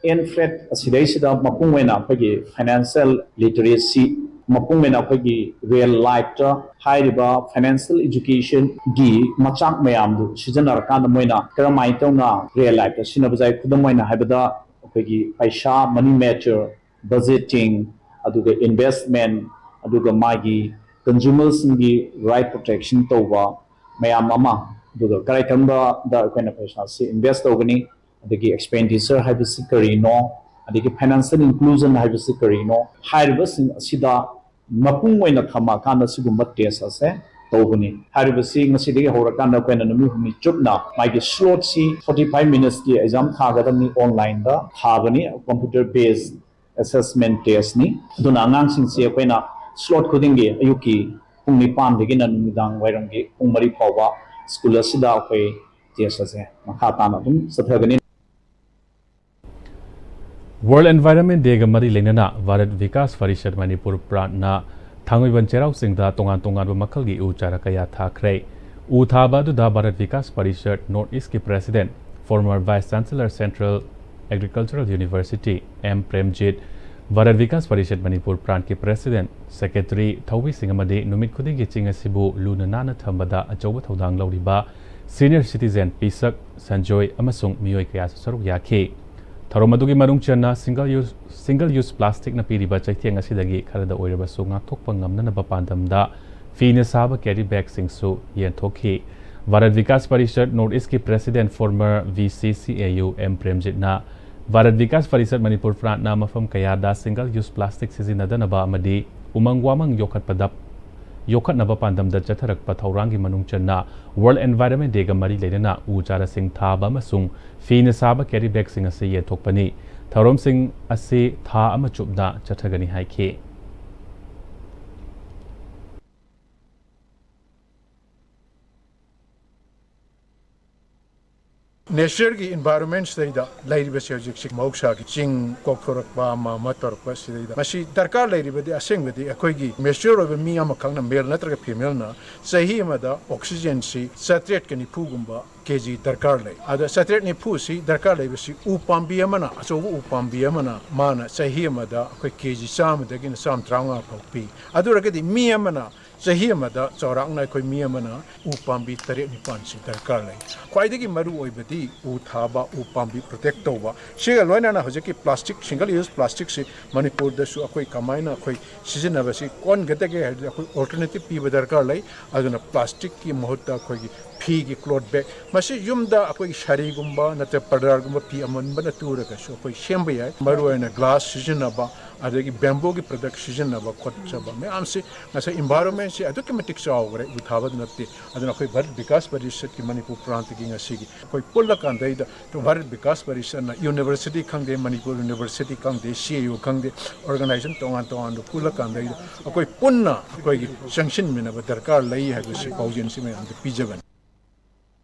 ꯑꯦꯟ ꯐ꯭ꯔꯦꯠ ꯑꯁꯤꯗꯩꯁꯤꯗ ꯃꯄꯨꯡ ꯑꯣꯏꯅ ꯑꯩꯈꯣꯏꯒꯤ ꯐꯥꯏꯅꯥꯟꯁꯤꯌꯦꯜ ꯂꯤꯇꯔꯦꯁꯤ, ꯃꯄꯨꯡ ꯑꯣꯏꯅ ꯑꯩꯈꯣꯏꯒꯤ ꯔꯤꯌꯦꯜ ꯂꯥꯏꯐꯇ ꯍꯥꯏꯔꯤꯕ ꯐꯥꯏꯅꯥꯟꯁꯤꯌꯦꯜ ꯑꯦꯖꯨꯀꯦꯁꯟꯒꯤ ꯃꯆꯥꯛ ꯃꯌꯥꯝꯗꯨ ꯁꯤꯖꯤꯟꯅꯔꯀꯥꯟꯗ ꯃꯣꯏꯅ ꯀꯔꯝꯍꯥꯏꯅ ꯇꯧꯅ ꯔꯤꯌꯦꯜ ꯂꯥꯏꯐꯇ ꯁꯤꯖꯤꯟꯅꯕ ꯌꯥꯏ? ꯈꯨꯗꯝ ꯑꯣꯏꯅ ꯍꯥꯏꯕꯗ, ꯑꯩꯈꯣꯏꯒꯤ ꯄꯩꯁꯥ, ꯃꯅꯤ ꯃꯦꯇꯔ, ꯕꯖꯦꯇꯤꯡ, ꯑꯗꯨꯒ ꯏꯟꯚꯦꯁꯃꯦꯟ, ꯑꯗꯨꯒ ꯃꯥꯒꯤ ꯀꯟꯖꯨꯃꯔꯁꯤꯡꯒꯤ ꯔꯥꯏꯠ ꯄ꯭ꯔꯣꯇꯦꯛꯁꯟ ꯇꯧꯕ ꯃꯌꯥꯝ ꯑꯃ, ꯑꯗꯨꯒ ꯀꯔꯥꯏ ꯀꯔꯝꯕꯗ ꯑꯩꯈꯣꯏꯅ ꯄꯩꯁꯥꯁꯤ ꯏꯟꯚꯦꯁ ꯇꯧꯒꯅꯤ, ꯑꯗꯒꯤ ꯑꯦꯛꯁꯄꯦꯟꯗꯤꯆꯔ ꯍꯥꯏꯕꯁꯤ ꯀꯔꯤꯅꯣ, ꯑꯗꯒꯤ ꯐꯥꯏꯅꯥꯟꯁꯤꯌꯦꯜ ꯏꯟꯀ꯭ꯂꯨꯖꯟ ꯍꯥꯏꯕꯁꯤ ꯀꯔꯤꯅꯣ ꯍꯥꯏꯔꯤꯕꯁꯤꯡ ꯑꯁꯤꯗ ꯃꯄꯨꯡ ꯑꯣꯏꯅ ꯊꯝꯃꯀꯥꯟꯗ ꯁꯤꯒꯨꯝꯕ ꯇꯦꯁ ꯑꯁꯦ ꯇꯧꯕꯅꯤ꯫ ꯍꯥꯏꯔꯤꯕꯁꯤ ꯉꯁꯤꯗꯒꯤ ꯍꯧꯔꯀꯥꯟꯗ ꯑꯩꯈꯣꯏꯅ ꯅꯨꯃꯤꯠ ꯍꯨꯝꯅꯤ ꯆꯨꯞꯅ ꯃꯥꯒꯤ ꯁ꯭ꯂꯣꯠꯁꯤ ꯐꯣꯔꯇꯤ ꯐꯥꯏꯚ ꯃꯤꯅꯠꯁꯀꯤ ꯑꯦꯛꯖꯥꯝ ꯊꯥꯒꯗꯕꯅꯤ, ꯑꯣꯟꯂꯥꯏꯟꯗ ꯊꯥꯕꯅꯤ, ꯀꯝꯄ꯭ꯌꯨꯇꯔ ꯕꯦꯁ ꯑꯦꯁꯦꯁꯃꯦꯟ ꯇꯦꯁꯅꯤ꯫ ꯑꯗꯨꯅ ꯑꯉꯥꯡꯁꯤꯡꯁꯤ ꯑꯩꯈꯣꯏꯅ ꯁ꯭ꯂꯣꯠ ꯈꯨꯗꯤꯡꯒꯤ ꯑꯌꯨꯛꯀꯤ ꯄꯨꯡ ꯅꯤꯄꯥꯟꯗꯒꯤꯅ ꯅꯨꯃꯤꯗꯥꯡ ꯋꯥꯏꯔꯝꯒꯤ ꯄꯨꯡ ꯃꯔꯤ ꯐꯥꯎꯕ ꯁ꯭ꯀꯨꯜ ꯑꯁꯤꯗ ꯑꯩꯈꯣꯏ ꯇꯦꯁ ꯑꯁꯦ ꯃꯈꯥ ꯇꯥꯅ ꯑꯗꯨꯝ ꯆꯠꯊꯒꯅꯤ꯫ ꯋꯥꯔꯜꯗ ꯑꯦꯟꯚꯥꯏꯔꯟꯃꯦꯟ ꯗꯦꯒ ꯃꯔꯤ ꯂꯩꯅꯅ ꯚꯥꯔꯠ ꯚꯤꯀꯥꯁ ꯄꯔꯤꯁꯠ ꯃꯅꯤꯄꯨꯔ ꯄ꯭ꯔꯥꯟꯠꯅ ꯊꯥꯡꯃꯩꯕꯟ ꯆꯩꯔꯥꯎ ꯆꯤꯡꯗ ꯇꯣꯉꯥꯟ ꯇꯣꯉꯥꯟꯕ ꯃꯈꯜꯒꯤ ꯎ ꯆꯥꯔꯥ ꯀꯌꯥ ꯊꯥꯈ꯭ꯔꯦ꯫ ꯎ ꯊꯥꯕ ꯑꯗꯨꯗ ꯚꯥꯔꯠ ꯚꯤꯀꯥꯁ ꯄꯔꯤꯁꯠ ꯅꯣꯔꯠ ꯏꯁꯀꯤ president, former vice chancellor Central Agricultural University, M Premjit, Bharat Vikas Parishad Manipur ꯄ꯭ꯔꯥꯟꯠꯀꯤ ꯄ꯭ꯔꯦꯁꯤꯗꯦꯟꯠ, ꯁꯦꯀ꯭ꯔꯦꯇꯔꯤ, ꯊꯧꯃꯤꯁꯤꯡ ꯑꯃꯗꯤ ꯅꯨꯃꯤꯠ ꯈꯨꯗꯤꯡꯒꯤ ꯆꯤꯡ ꯑꯁꯤꯕꯨ ꯂꯨꯅ ꯅꯥꯟꯅ ꯊꯝꯕꯗ ꯑꯆꯧꯕ ꯊꯧꯗꯥꯡ ꯂꯧꯔꯤꯕ ꯁꯤꯅꯤꯌꯔ ꯁꯤꯇꯤꯖꯦꯟ ꯄꯤꯁꯛ, ꯁꯟꯖꯣꯏ ꯑꯃꯁꯨꯡ ꯃꯤꯑꯣꯏ ꯀꯌꯥꯁꯨ ꯁꯔꯨꯛ ꯌꯥꯈꯤ꯫ ꯊꯧꯔꯝ ꯑꯗꯨꯒꯤ ꯃꯅꯨꯡ ꯆꯟꯅ ꯁꯤꯡꯒꯜ ꯌꯨꯁ, ꯁꯤꯡꯒꯜ ꯌꯨꯁ ꯄ꯭ꯂꯥꯁꯇꯤꯛꯅ ꯄꯤꯔꯤꯕ ꯆꯩꯊꯦꯡ ꯑꯁꯤꯗꯒꯤ ꯈꯔꯗ ꯑꯣꯏꯔꯕꯁꯨ ꯉꯥꯛꯊꯣꯛꯄ ꯉꯝꯅꯅꯕ ꯄꯥꯟꯗꯝꯗ ꯐꯤꯅ ꯁꯥꯕ ꯀꯦꯔꯤ ꯕꯦꯒꯁꯤꯡꯁꯨ ꯌꯦꯟꯊꯣꯛꯈꯤ꯫ ꯚꯥꯔꯠ ꯚꯤꯀꯥꯁ ꯄꯔꯤꯁꯠ ꯅꯣꯔꯠ ꯏꯁꯀꯤ ꯄ꯭ꯔꯦꯁꯤꯗꯦꯟꯠ, ꯐꯣꯔꯃꯔ ꯚꯤ ꯁꯤ ꯁꯤ ꯑꯦ ꯌꯨ, ꯑꯦꯝ ꯄ꯭ꯔꯦꯝꯖꯤꯠꯅ ꯚꯥꯔꯠ ꯚꯤꯀꯥꯁ ꯄꯔꯤꯁꯠ ꯃꯅꯤꯄꯨꯔ ꯄ꯭ꯔꯥꯟꯠꯅ ꯃꯐꯝ ꯀꯌꯥꯗ ꯁꯤꯡꯒꯜ ꯌꯨꯁ ꯄ꯭ꯂꯥꯁꯇꯤꯛ ꯁꯤꯖꯤꯟꯅꯗꯅꯕ ꯑꯃꯗꯤ ꯎꯃꯪ ꯋꯥꯃꯪ ꯌꯣꯛꯈꯠꯄꯗ, ꯌꯣꯛꯈꯠꯅꯕ ꯄꯥꯟꯗꯝꯗ ꯆꯠꯊꯔꯛꯄ ꯊꯧꯔꯥꯡꯒꯤ ꯃꯅꯨꯡ ꯆꯟꯅ ꯋꯥꯔꯜꯗ ꯑꯦꯟꯚꯥꯏꯔꯟꯃꯦꯟ ꯗꯦꯒ ꯃꯔꯤ ꯂꯩꯅꯅ ꯎ ꯆꯥꯔꯥꯁꯤꯡ ꯊꯥꯕ ꯑꯃꯁꯨꯡ ꯐꯤꯅ ꯁꯥꯕ ꯀꯦꯔꯤ ꯕꯦꯒꯁꯤꯡ ꯑꯁꯤ ꯌꯦꯟꯊꯣꯛꯄꯅꯤ꯫ ꯊꯧꯔꯝꯁꯤꯡ ꯑꯁꯤ ꯊꯥ ꯑꯃ ꯆꯨꯞꯅ ꯆꯠꯊꯒꯅꯤ ꯍꯥꯏꯈꯤ꯫ Natureꯒꯤ environment ꯁꯤꯗꯩꯗ ꯂꯩꯔꯤꯕꯁꯦ ꯍꯧꯖꯤꯛꯁꯤ ꯃꯍꯧꯁꯥꯒꯤ ꯆꯤꯡ ꯀꯣꯛꯊꯣꯔꯛꯄ ꯑꯃ ꯑꯃ ꯇꯧꯔꯛꯄ ꯁꯤꯗꯩꯗ ꯃꯁꯤ ꯗꯔꯀꯥꯔ ꯂꯩꯔꯤꯕꯗꯤ ꯑꯁꯦꯡꯕꯗꯤ ꯑꯩꯈꯣꯏꯒꯤ mature ꯑꯣꯏꯕ ꯃꯤ ꯑꯃꯈꯛꯅ, male ꯅꯠꯇ꯭ꯔꯒ femaleꯅ, ꯆꯍꯤ ꯑꯃꯗ oxygenꯁꯤ ꯆꯥꯇ꯭ꯔꯦꯠꯀ ꯅꯤꯐꯨꯒꯨꯝꯕ ꯀꯦ ꯖꯤ ꯗꯔꯀꯥꯔ ꯂꯩ꯫ ꯑꯗ ꯆꯥꯇ꯭ꯔꯦꯠ ꯅꯤꯐꯨꯁꯤ ꯗꯔꯀꯥꯔ ꯂꯩꯕꯁꯤ ꯎ ꯄꯥꯝꯕꯤ ꯑꯃꯅ, ꯑꯆꯧꯕ ꯎ ꯄꯥꯝꯕꯤ ꯑꯃꯅ ꯃꯥꯅ ꯆꯍꯤ ꯑꯃꯗ ꯑꯩꯈꯣꯏ ꯀꯦ ꯖꯤ ꯆꯥꯝꯃꯗꯒꯤꯅ ꯆꯥꯝꯃ ꯇꯔꯥꯃꯉꯥ ꯐꯥꯎ ꯄꯤ꯫ ꯑꯗꯨ ꯑꯣꯏꯔꯒꯗꯤ ꯃꯤ ꯑꯃꯅ ꯆꯍꯤ ꯑꯃꯗ ꯆꯥꯎꯔꯥꯛꯅ ꯑꯩꯈꯣꯏ ꯃꯤ ꯑꯃꯅ ꯎ ꯄꯥꯝꯕꯤ ꯇꯔꯦꯠ ꯅꯤꯄꯥꯟꯁꯤ ꯗꯔꯀꯥꯔ ꯂꯩ꯫ ꯈ꯭ꯋꯥꯏꯗꯒꯤ ꯃꯔꯨ ꯑꯣꯏꯕꯗꯤ ꯎ ꯊꯥꯕ, ꯎ ꯄꯥꯝꯕꯤ protect ꯇꯧꯕ꯫ ꯁꯤꯒ ꯂꯣꯏꯅꯅ ꯍꯧꯖꯤꯛꯀꯤ plastic, single use plasticꯁꯤ ꯃꯅꯤꯄꯨꯔꯗꯁꯨ ꯑꯩꯈꯣꯏ ꯀꯃꯥꯏꯅ ꯑꯩꯈꯣꯏ ꯁꯤꯖꯤꯟꯅꯕꯁꯤ ꯀꯣꯟꯒꯗꯒꯦ ꯍꯥꯏꯕꯗꯤ ꯑꯩꯈꯣꯏ alternative ꯄꯤꯕ ꯗꯔꯀꯥꯔ ꯂꯩ꯫ ꯑꯗꯨꯅ plasticꯀꯤ ꯃꯍꯨꯠꯇ ꯑꯩꯈꯣꯏꯒꯤ ꯐꯤꯒꯤ cloth bag, ꯃꯁꯤ ꯌꯨꯝꯗ ꯑꯩꯈꯣꯏꯒꯤ ꯁꯥꯔꯤꯒꯨꯝꯕ ꯅꯠꯇ꯭ꯔꯒ ꯄꯔꯗꯥꯔꯒꯨꯝꯕ ꯐꯤ ꯑꯃꯟꯕꯅ ꯇꯨꯔꯒꯁꯨ ꯑꯩꯈꯣꯏ ꯁꯦꯝꯕ ꯌꯥꯏ꯫ ꯃꯔꯨꯑꯣꯏꯅ glass ꯁꯤꯖꯤꯟꯅꯕ, ꯑꯗꯒꯤ bambooꯒꯤ product ꯁꯤꯖꯤꯟꯅꯕ ꯈꯣꯠꯆꯕ ꯃꯌꯥꯝꯁꯤ ꯉꯁꯥꯏ environmentꯁꯤ ꯑꯗꯨꯛꯀꯤ ꯃꯇꯤꯛ ꯆꯥꯎꯈ꯭ꯔꯦ ꯎ ꯊꯥꯕꯗ ꯅꯠꯇꯦ꯫ ꯑꯗꯨꯅ ꯑꯩꯈꯣꯏ ꯚꯥꯔꯠ ꯕꯤꯀꯥꯁ ꯄꯔꯤꯁꯠꯀꯤ ꯃꯅꯤꯄꯨꯔ ꯄ꯭ꯔꯥꯟꯇꯒꯤ ꯉꯁꯤꯒꯤ ꯑꯩꯈꯣꯏ ꯄꯨꯜꯂꯀꯥꯟꯗꯩꯗ ꯚꯥꯔꯠ ꯕꯤꯀꯥꯁ ꯄꯔꯤꯁꯠꯅ university ꯈꯪꯗꯦ, ꯃꯅꯤꯄꯨꯔ university ꯈꯪꯗꯦ, C A U ꯈꯪꯗꯦ, organization ꯇꯣꯉꯥꯟ ꯇꯣꯉꯥꯟꯕ ꯄꯨꯜꯂꯀꯥꯟꯗꯩꯗ ꯑꯩꯈꯣꯏ ꯄꯨꯟꯅ ꯑꯩꯈꯣꯏꯒꯤ ꯆꯪꯁꯤꯟꯃꯤꯟꯅꯕ ꯗꯔꯀꯥꯔ ꯂꯩ ꯍꯥꯏꯕꯁꯤ ꯄꯥꯎꯖꯦꯜꯁꯤ ꯃꯌꯥꯝꯗ ꯄꯤꯖꯕꯅꯤ꯫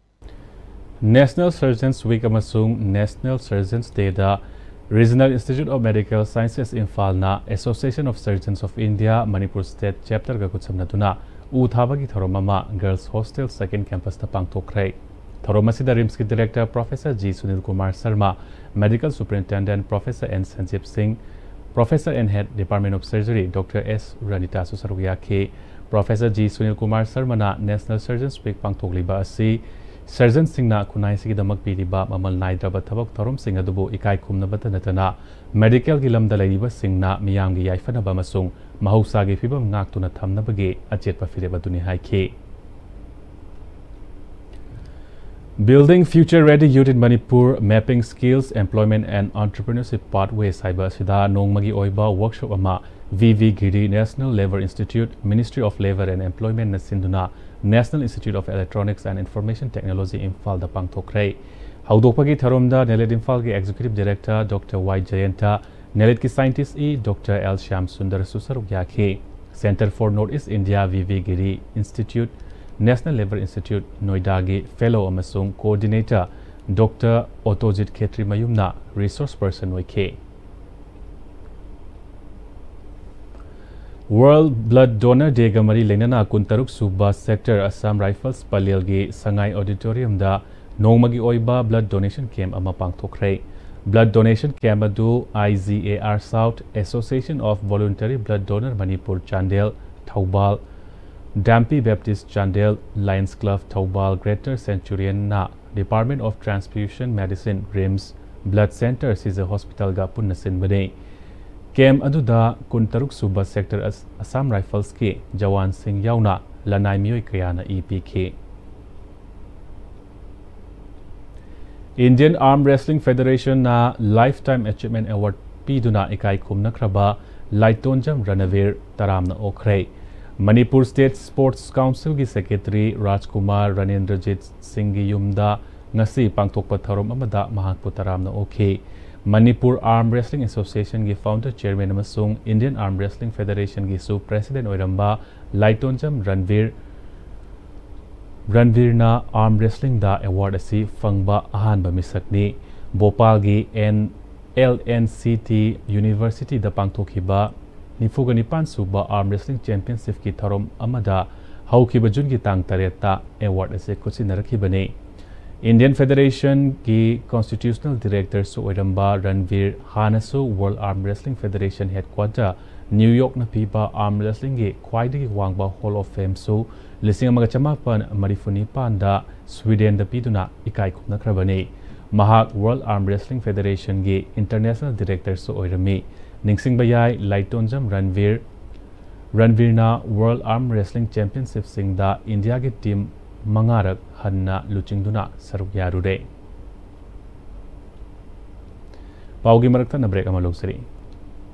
National Surgeons Week ꯑꯃꯁꯨꯡ National Surgeons Dayꯗ Regional Institute of Medical Sciences ꯏꯝꯐꯥꯜꯅ Association of Surgeons of India Manipur State Chapterꯒ ꯈꯨꯠꯁꯝꯅꯗꯨꯅ ꯎ ꯊꯥꯕꯒꯤ ꯊꯧꯔꯝ ꯑꯃ Girls Hostel Second Campusꯇ ꯄꯥꯡꯊꯣꯛꯈ꯭ꯔꯦ꯫ ꯊꯧꯔꯝ ꯑꯁꯤꯗ RIMSꯀꯤ Director Professor G Sunil Kumar Sharma, Medical Superintendent Professor N Sanjeev Singh, Professor and Head Department of Surgery Doctor S Ranitaꯁꯨ ꯁꯔꯨꯛ ꯌꯥꯈꯤ꯫ Professor G Sunil Kumar Sharmaꯅ National Surgeons Week ꯄꯥꯡꯊꯣꯛꯂꯤꯕ ꯑꯁꯤ surgeonꯁꯤꯡꯅ ꯈꯨꯟꯅꯥꯏꯁꯤꯒꯤꯗꯃꯛ ꯄꯤꯔꯤꯕ ꯃꯃꯜ ꯅꯥꯏꯗ꯭ꯔꯕ ꯊꯕꯛ ꯊꯧꯔꯝꯁꯤꯡ ꯑꯗꯨꯕꯨ ꯏꯀꯥꯏ ꯈꯨꯝꯅꯕꯇ ꯅꯠꯇꯅ medicalꯒꯤ ꯂꯝꯗ ꯂꯩꯔꯤꯕꯁꯤꯡꯅ ꯃꯤꯌꯥꯝꯒꯤ ꯌꯥꯏꯐꯅꯕ ꯑꯃꯁꯨꯡ ꯃꯍꯧꯁꯥꯒꯤ ꯐꯤꯕꯝ ꯉꯥꯛꯇꯨꯅ ꯊꯝꯅꯕꯒꯤ ꯑꯆꯦꯠꯄ ꯐꯤꯔꯦꯞ ꯑꯗꯨꯅꯤ ꯍꯥꯏꯈꯤ꯫ Building Future Ready Youth in Manipur, Mapping Skills, Employment and Entrepreneurship Pathways ꯍꯥꯏꯕ ꯑꯁꯤꯗ ꯅꯣꯡꯃꯒꯤ ꯑꯣꯏꯕ workshop ꯑꯃ V V Giri National Labour Institute, Ministry of Labour and Employmentꯅ ꯁꯤꯟꯗꯨꯅ National Institute of Electronics and Information Technology ꯏꯝꯐꯥꯜꯗ ꯄꯥꯡꯊꯣꯛꯈ꯭ꯔꯦ꯫ ꯍꯧꯗꯣꯛꯄꯒꯤ ꯊꯧꯔꯝꯗ NELET ꯏꯝꯐꯥꯜꯒꯤ Executive Director Doctor Y Jayanta, NELETꯀꯤ scientist E Doctor L Shyam Sundarꯁꯨ ꯁꯔꯨꯛ ꯌꯥꯈꯤ꯫ Center for North East India V V Giri Institute, National Labour Institute, ꯅꯣꯏꯗꯥꯒꯤ Fellow ꯑꯃꯁꯨꯡ Coordinator doctor ꯑꯣꯇꯣꯖꯤꯠ ꯈꯦꯇ꯭ꯔꯤꯃꯌꯨꯝꯅ resource person ꯑꯣꯏꯈꯤ꯫ World Blood Donor Dayꯒ ꯃꯔꯤ ꯂꯩꯅꯅ ꯀꯨꯟꯇꯔꯨꯛ ꯁꯨꯕ Sector Assam Rifles ꯄꯂꯦꯜꯒꯤ ꯁꯉꯥꯏ Auditoriumꯗ ꯅꯣꯡꯃꯒꯤ ꯑꯣꯏꯕ blood donation camp ꯑꯃ ꯄꯥꯡꯊꯣꯛꯈ꯭ꯔꯦ꯫ Blood donation camp ꯑꯗꯨ I G A R South, Association of Voluntary Blood Donor Manipur Chandel, Thoubal, Dampi Baptist Chandel, Lions Club Thoubal, Greater Centurionꯅ Department of Transfusion Medicine, RIMS, Blood Centre, Seizure Hospitalꯒ ꯄꯨꯟꯅ ꯁꯤꯟꯕꯅꯤ꯫ Camp ꯑꯗꯨꯗ ꯀꯨꯟꯇꯔꯨꯛ ꯁꯨꯕ Sector ꯑꯁ-, Assam Riflesꯀꯤ ꯖꯋꯥꯟꯁꯤꯡ ꯌꯥꯎꯅ ꯂꯅꯥꯏ ꯃꯤꯑꯣꯏ ꯀꯌꯥꯅ ꯏ ꯄꯤꯈꯤ꯫ Indian Arm Wrestling Federationꯅ Lifetime Achievement Award ꯄꯤꯗꯨꯅ ꯏꯀꯥꯏ ꯈꯨꯝꯅꯈ꯭ꯔꯕ ꯂꯥꯏꯇꯣꯟꯖꯝ ꯔꯅꯕꯤꯔ ꯇꯔꯥꯝꯅ ꯑꯣꯛꯈ꯭ꯔꯦ꯫ ꯃꯅꯤꯄꯨꯔ State Sports Councilꯒꯤ Secretary ꯔꯥꯖꯀꯨꯃꯥꯔ ꯔꯅꯦꯟꯗ꯭ꯔꯖꯤꯠ ꯁꯤꯡꯒꯤ ꯌꯨꯝꯗ ꯉꯁꯤ ꯄꯥꯡꯊꯣꯛꯄ ꯊꯧꯔꯝ ꯑꯃꯗ ꯃꯍꯥꯛꯄꯨ ꯇꯔꯥꯝꯅ ꯑꯣꯛꯈꯤ꯫ Manipur Arm Wrestling Associationꯒꯤ Founder Chairman ꯑꯃꯁꯨꯡ Indian Arm Wrestling Federationꯒꯤꯁꯨ President ꯑꯣꯏꯔꯝꯕ ꯂꯥꯏꯇꯣꯟꯖꯝ ꯔꯟꯕꯤꯔ, ꯔꯟꯕꯤꯔꯅ arm wrestlingꯗ award ꯑꯁꯤ ꯐꯪꯕ ꯑꯍꯥꯟꯕ ꯃꯤꯁꯛꯅꯤ꯫ ꯚꯣꯄꯥꯜꯒꯤ N L N C T Universityꯗ ꯄꯥꯡꯊꯣꯛꯈꯤꯕ ꯅꯤꯐꯨꯒ ꯅꯤꯄꯥꯟ ꯁꯨꯕ Arm Wrestling Championshipꯀꯤ ꯊꯧꯔꯝ ꯑꯃꯗ ꯍꯧꯈꯤꯕ ꯖꯨꯟꯒꯤ ꯇꯥꯡ ꯇꯔꯦꯠꯇ award ꯑꯁꯤ ꯈꯨꯠꯁꯤꯟꯅꯔꯛꯈꯤꯕꯅꯤ꯫ Indian Federationꯒꯤ Constitutional Directorꯁꯨ ꯑꯣꯏꯔꯝꯕ ꯔꯟꯕꯤꯔ ꯍꯥꯟꯅꯁꯨ World Arm Wrestling Federation Headquarter New Yorkꯅ ꯄꯤꯕ arm wrestlingꯒꯤ ꯈ꯭ꯋꯥꯏꯗꯒꯤ ꯋꯥꯡꯕ Hall of Fameꯁꯨ ꯂꯤꯁꯤꯡ ꯑꯃꯒ ꯆꯃꯥꯄꯟ ꯃꯔꯤꯐꯨ ꯅꯤꯄꯥꯟꯗ Swedenꯗ ꯄꯤꯗꯨꯅ ꯏꯀꯥꯏ ꯈꯨꯝꯅꯈ꯭ꯔꯕꯅꯤ꯫ ꯃꯍꯥꯛ World Arm Wrestling Federationꯒꯤ International Directorꯁꯨ ꯑꯣꯏꯔꯝꯃꯤ꯫ ꯅꯤꯡꯁꯤꯡꯕ ꯌꯥꯏ, ꯂꯥꯏꯇꯣꯟꯖꯝ ꯔꯟꯕꯤꯔ, ꯔꯟꯕꯤꯔꯅ World Arm Wrestling Championshipꯁꯤꯡꯗ ꯏꯟꯗꯤꯌꯥꯒꯤ team ꯃꯉꯥꯔꯛ ꯍꯟꯅ ꯂꯨꯆꯤꯡꯗꯨꯅ ꯁꯔꯨꯛ ꯌꯥꯔꯨꯔꯦ꯫ ꯄꯥꯎꯒꯤ ꯃꯔꯛ ꯊꯠꯅ break ꯑꯃ ꯂꯧꯖꯔꯤ꯫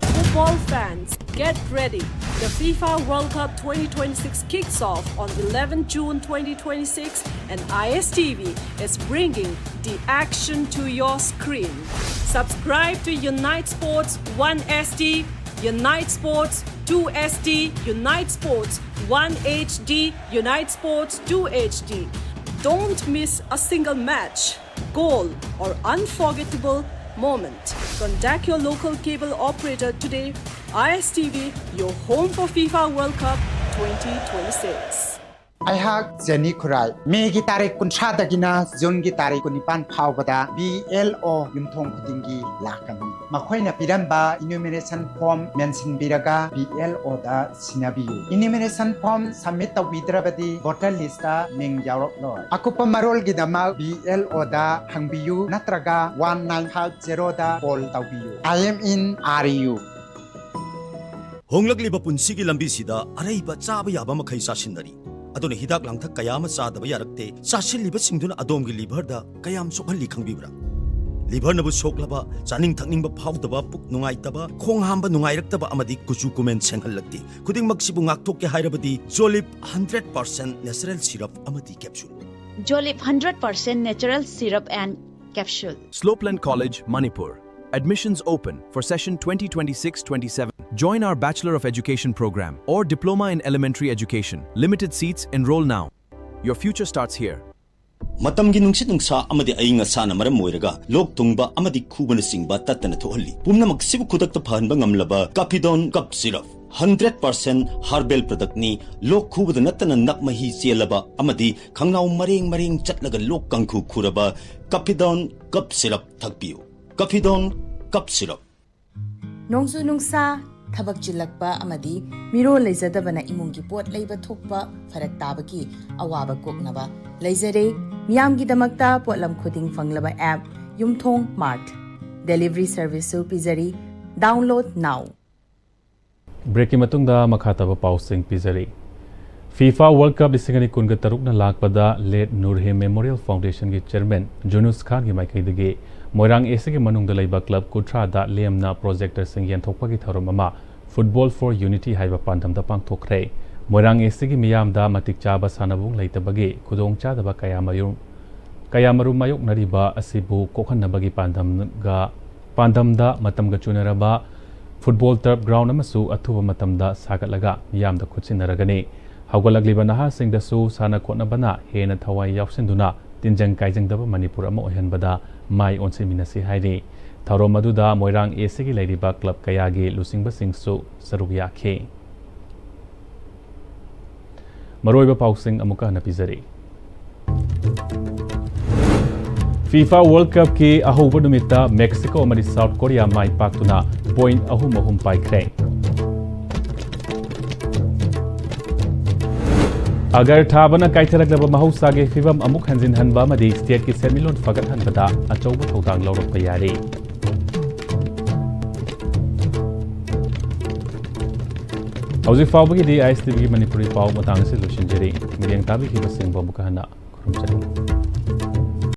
Football fans, get ready. The FIFA World Cup twenty twenty-six kicks off on eleventh June twenty twenty-six, and I S T V is bringing the action to your screen. Subscribe to Unite Sports one S T, Unite Sports two S T, Unite Sports one H D, Unite Sports two H D. Don't miss a single match. goal, or unforgettable moment. Contact your local cable operator today. I S T V, your home for FIFA World Cup twenty twenty-six. ꯑꯩꯍꯥꯛ Jenny ꯈꯨꯔꯥꯏ꯫ ꯃꯦꯒꯤ ꯇꯥꯔꯤꯛ ꯀꯨꯟꯊ꯭ꯔꯥꯗꯒꯤꯅ ꯖꯨꯟꯒꯤ ꯇꯥꯔꯤꯛ ꯀꯨꯟꯅꯤꯄꯥꯟ ꯐꯥꯎꯕꯗ B L ꯑꯣ ꯌꯨꯝꯊꯣꯡ ꯈꯨꯗꯤꯡꯒꯤ ꯂꯥꯛꯀꯅꯤ꯫ ꯃꯈꯣꯏꯅ ꯄꯤꯔꯝꯕ ꯏꯅꯨꯃꯤꯅꯦꯁꯟ ꯐꯣꯔꯝ ꯃꯦꯟꯁꯤꯟꯕꯤꯔꯒ ꯕꯤ ꯑꯦꯜ ꯑꯣꯗ ꯁꯤꯟꯅꯕꯤꯌꯨ꯫ ꯏꯅꯨꯃꯤꯅꯦꯁꯟ ꯐꯣꯔꯝ ꯁꯕꯃꯤꯠ ꯇꯧꯕꯤꯗ꯭ꯔꯕꯗꯤ ꯚꯣꯇꯔ ꯂꯤꯁꯇ ꯃꯤꯡ ꯌꯥꯎꯔꯛꯂꯣꯏ꯫ ꯑꯀꯨꯞꯄ ꯃꯔꯣꯜꯒꯤꯗꯃꯛ ꯕꯤ ꯑꯦꯜ ꯑꯣꯗ ꯍꯪꯕꯤꯌꯨ ꯅꯠꯇ꯭ꯔꯒ ꯋꯥꯟ ꯅꯥꯏꯟ ꯐꯥꯏꯚ ꯖꯦꯔꯣꯗ ꯀꯣꯜ ꯇꯧꯕꯤꯌꯨ꯫ I am in R U. ꯍꯣꯡꯂꯛꯂꯤꯕ ꯄꯨꯟꯁꯤꯒꯤ ꯂꯝꯕꯤꯁꯤꯗ ꯑꯔꯩꯕ ꯆꯥꯕ ꯌꯥꯕ ꯃꯈꯩ ꯆꯥꯁꯤꯟꯅꯔꯤ꯫ ꯑꯗꯨꯅ ꯍꯤꯗꯥꯛ ꯂꯥꯡꯊꯛ ꯀꯌꯥ ꯑꯃ ꯆꯥꯗꯕ ꯌꯥꯔꯛꯇꯦ꯫ ꯆꯥꯁꯤꯜꯂꯤꯕꯁꯤꯡꯗꯨꯅ ꯑꯗꯣꯝꯒꯤ ꯂꯤꯚꯔꯗ ꯀꯌꯥꯝ ꯁꯣꯛꯍꯜꯂꯤ ꯈꯪꯕꯤꯕ꯭ꯔꯥ? ꯂꯤꯚꯔꯅꯕꯨ ꯁꯣꯛꯂꯕ, ꯆꯥꯅꯤꯡ ꯊꯛꯅꯤꯡꯕ ꯐꯥꯎꯗꯕ, ꯄꯨꯛ ꯅꯨꯡꯉꯥꯏꯇꯕ, ꯈꯣꯡ ꯍꯥꯝꯕ ꯅꯨꯡꯉꯥꯏꯔꯛꯇꯕ ꯑꯃꯗꯤ ꯀꯨꯆꯨ ꯀꯨꯃꯦꯟ ꯁꯦꯡꯍꯜꯂꯛꯇꯦ꯫ ꯈꯨꯗꯤꯡꯃꯛꯁꯤꯕꯨ ꯉꯥꯛꯊꯣꯛꯀꯦ ꯍꯥꯏꯔꯕꯗꯤ ꯖꯣꯂꯤꯞ ꯍꯟꯗ꯭ꯔꯦꯠ ꯄꯥꯔꯁꯦꯟ ꯅꯦꯆꯔꯦꯜ ꯁꯤꯔꯞ ꯑꯃꯗꯤ capsule. Jolip hundred percent natural syrup and capsule. Slopeland College, Manipur. Admissions open for session twenty twenty-six twenty-seven. Join our Bachelor of Education program or Diploma in Elementary Education. Limited seats, enroll now. Your future starts here. ꯃꯇꯝꯒꯤ ꯅꯨꯡꯁꯤꯠ ꯅꯨꯡꯁꯥ ꯑꯃꯗꯤ ꯑꯏꯪ ꯑꯁꯥꯅ ꯃꯔꯝ ꯑꯣꯏꯔꯒ ꯂꯣꯛ ꯊꯨꯡꯕ ꯑꯃꯗꯤ ꯈꯨꯕꯅꯆꯤꯡꯕ ꯇꯠꯇꯅ ꯊꯣꯛꯍꯜꯂꯤ꯫ ꯄꯨꯝꯅꯃꯛꯁꯤꯕꯨ ꯈꯨꯗꯛꯇ ꯐꯍꯟꯕ ꯉꯝꯂꯕ ꯀꯥꯐꯤꯗꯣꯟ cough syrup. Hundred percent herbal ꯄ꯭ꯔꯗꯛꯅꯤ꯫ ꯂꯣꯛ ꯈꯨꯕꯗ ꯅꯠꯇꯅ ꯅꯞ ꯃꯍꯤ ꯆꯦꯜꯂꯕ ꯑꯃꯗꯤ ꯈꯪꯅꯥꯎ ꯃꯔꯦꯡ ꯃꯔꯦꯡ ꯆꯠꯂꯒ ꯂꯣꯛ ꯀꯥꯡꯈꯨ ꯈꯨꯔꯕ ꯀꯥꯐꯤꯗꯣꯟ ꯀꯞ ꯁꯤꯔꯞ ꯊꯛꯄꯤꯌꯨ꯫ ꯀꯥꯐꯤꯗꯣꯟ cough syrup. ꯅꯣꯡꯖꯨ ꯅꯨꯡꯁꯥ, ꯊꯕꯛ ꯆꯤꯜꯂꯛꯄ ꯑꯃꯗꯤ ꯃꯤꯔꯣꯜ ꯂꯩꯖꯗꯕꯅ ꯏꯃꯨꯡꯒꯤ ꯄꯣꯠ ꯂꯩꯕ ꯊꯣꯛꯄ ꯐꯔꯛ ꯇꯥꯕꯒꯤ ꯑꯋꯥꯕ ꯀꯣꯛꯅꯕ ꯂꯩꯖꯔꯦ꯫ ꯃꯤꯌꯥꯝꯒꯤꯗꯃꯛꯇ ꯄꯣꯠꯂꯝ ꯈꯨꯗꯤꯡ ꯐꯪꯂꯕ app ꯌꯨꯝꯊꯣꯡ Mart delivery serviceꯁꯨ ꯄꯤꯖꯔꯤ꯫ Download now. ꯕ꯭ꯔꯦꯛꯀꯤ ꯃꯇꯨꯡꯗ ꯃꯈꯥ ꯇꯥꯕ ꯄꯥꯎꯁꯤꯡ ꯄꯤꯖꯔꯤ꯫ FIFA World Cup ꯂꯤꯁꯤꯡ ꯑꯅꯤ ꯀꯨꯟꯒ ꯇꯔꯨꯛꯅ ꯂꯥꯛꯄꯗ ꯂꯦꯠ ꯅꯨꯔꯍꯦ ꯃꯦꯃꯣꯔꯤꯌꯦꯜ ꯐꯥꯎꯟꯗꯦꯁꯟꯒꯤ ꯆꯤꯌꯔꯃꯦꯟ ꯖꯨꯅꯨꯁ ꯈꯥꯟꯒꯤ ꯃꯥꯏꯀꯩꯗꯒꯤ ꯃꯣꯏꯔꯥꯡ ꯑꯦꯁꯤꯒꯤ ꯃꯅꯨꯡꯗ ꯂꯩꯕ ꯀ꯭ꯂꯕ ꯀꯨꯟꯊ꯭ꯔꯥꯗ ꯂꯦꯝꯅ ꯄ꯭ꯔꯣꯖꯦꯛꯇꯔꯁꯤꯡ ꯌꯦꯟꯊꯣꯛꯄꯒꯤ ꯊꯧꯔꯝ ꯑꯃ Football for Unity ꯍꯥꯏꯕ ꯄꯥꯟꯗꯝꯗ ꯄꯥꯡꯊꯣꯛꯈ꯭ꯔꯦ꯫ ꯃꯣꯏꯔꯥꯡ ꯑꯦꯁꯤꯒꯤ ꯃꯤꯌꯥꯝꯗ ꯃꯇꯤꯛ ꯆꯥꯕ ꯁꯥꯟꯅꯕꯨꯡ ꯂꯩꯇꯕꯒꯤ ꯈꯨꯗꯣꯡꯆꯥꯗꯕ ꯀꯌꯥ ꯃꯔꯨꯝ ꯀꯌꯥꯃꯔꯨꯝ ꯃꯥꯌꯣꯛꯅꯔꯤꯕ ꯑꯁꯤꯕꯨ ꯀꯣꯛꯍꯟꯅꯕꯒꯤ ꯄꯥꯟꯗꯝꯒ, ꯄꯥꯟꯗꯝꯗ ꯃꯇꯝꯒ ꯆꯨꯅꯔꯕ football turf ground ꯑꯃꯁꯨ ꯑꯊꯨꯕ ꯃꯇꯝꯗ ꯁꯥꯒꯠꯂꯒ ꯃꯤꯌꯥꯝꯗ ꯈꯨꯠꯁꯤꯟꯅꯔꯒꯅꯤ꯫ ꯍꯧꯒꯠꯂꯛꯂꯤꯕ ꯅꯍꯥꯁꯤꯡꯗꯁꯨ ꯁꯥꯟꯅ ꯈꯣꯠꯅꯕꯅ ꯍꯦꯟꯅ ꯊꯋꯥꯏ ꯌꯥꯎꯁꯤꯟꯗꯨꯅ ꯇꯤꯟꯖꯪ ꯀꯥꯏꯖꯪꯗꯕ ꯃꯅꯤꯄꯨꯔ ꯑꯃ ꯑꯣꯏꯍꯟꯕꯗ ꯃꯥꯏ ꯑꯣꯟꯁꯤꯟꯃꯤꯟꯅꯁꯤ ꯍꯥꯏꯔꯤ꯫ ꯊꯧꯔꯝ ꯑꯗꯨꯗ ꯃꯣꯏꯔꯥꯡ ꯑꯦꯁꯤꯒꯤ ꯂꯩꯔꯤꯕ ꯀ꯭ꯂꯕ ꯀꯌꯥꯒꯤ ꯂꯨꯆꯤꯡꯕꯁꯤꯡꯁꯨ ꯁꯔꯨꯛ ꯌꯥꯈꯤ꯫ ꯃꯔꯨꯑꯣꯏꯕ ꯄꯥꯎꯁꯤꯡ ꯑꯃꯨꯛꯀ ꯍꯟꯅ ꯄꯤꯖꯔꯤ꯫ FIFA World Cupꯀꯤ ꯑꯍꯧꯕ ꯅꯨꯃꯤꯠꯇ ꯃꯦꯛꯁꯤꯀꯣ ꯑꯃꯗꯤ ꯁꯥꯎꯠ ꯀꯣꯔꯤꯌꯥ ꯃꯥꯏ ꯄꯥꯛꯇꯨꯅ ꯄꯣꯏꯟꯠ ꯑꯍꯨꯝ ꯑꯍꯨꯝ ꯄꯥꯏꯈ꯭ꯔꯦ꯫ ꯑꯒꯔ ꯊꯥꯕꯅ ꯀꯥꯏꯊꯔꯛꯂꯕ ꯃꯍꯧꯁꯥꯒꯤ ꯐꯤꯕꯝ ꯑꯃꯨꯛ ꯍꯟꯖꯤꯟꯍꯟꯕ ꯑꯃꯗꯤ ꯁ꯭ꯇꯦꯠꯀꯤ ꯁꯦꯟꯃꯤꯠꯂꯣꯟ ꯐꯒꯠꯍꯟꯕꯗ ꯑꯆꯧꯕ ꯊꯧꯗꯥꯡ ꯂꯧꯔꯛꯄ ꯌꯥꯔꯦ꯫ ꯍꯧꯖꯤꯛ ꯐꯥꯎꯕꯒꯤꯗꯤ ISTVꯒꯤ ꯃꯅꯤꯄꯨꯔꯤ ꯄꯥꯎ ꯃꯇꯥꯡ ꯑꯁꯤ ꯂꯣꯏꯁꯤꯟꯖꯔꯤ꯫ ꯃꯤꯠꯌꯦꯡ ꯇꯥꯕꯤꯈꯤꯕꯁꯤꯡꯕꯨ ꯑꯃꯨꯛꯀ ꯍꯟꯅ ꯈꯨꯔꯨꯝꯖꯔꯤ꯫